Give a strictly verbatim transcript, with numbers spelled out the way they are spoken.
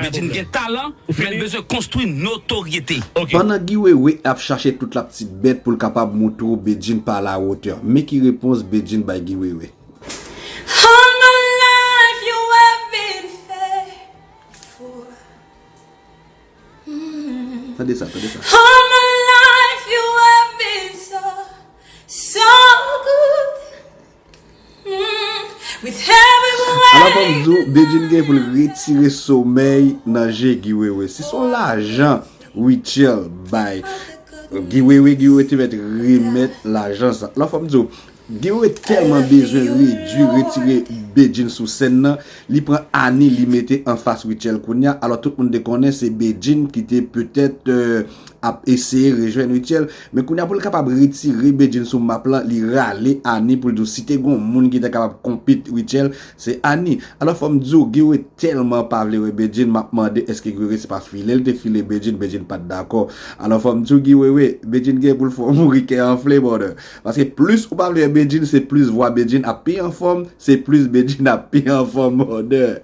Bedjine gen talan, men l bezwen konstwi notoryete. Pandan Guy Wewe ap chache tout la ptit bèt pou l kapab montre w Bedjine pa la wotè, men ki repons Bedjine bay Guy Wewe. All my life you have been faithful. Tande sa, tande sa. All my life you have been so, so good. Mm, with every Alò fò m di w, Bedjine gen pou l retire somèy nan je Guy Wewe. Si se yon lajan Rutshelle bay Guy Wewe, Guy Wewe te mèt remèt lajan sa. Alò fò m di w, Guy Wewe tèlman bezwen redui, retire Bedjine sou sèn nan, li pran Annie, li mete anfas Rutshelle kounye a. Alò tout moun te konnen se Bedjine ki te petèt, euh, ap eseye rejwenn Rutshelle. Men kounye a pou l kapab retire Bedjine sou map lan, li rale Annie pou l di w si te gen yon moun ki ta kapab konpit Rutshelle, se Annie. Alò fò m di w, Guy Wewe tèlman pa vle wè Bedjine, m ap mande èske Guy Wewe se pa file l te file Bedjine, Bedjine pa t dakò. Alò fò m di w Guy Wewe, Bedjine gen pou l fè w mouri kè anfle, brother. Paske plis ou pa vle wè Bedjine, se plis vwa Bedjine ap pi anfòm, se plis Bedjine ap pi anfòm, brother.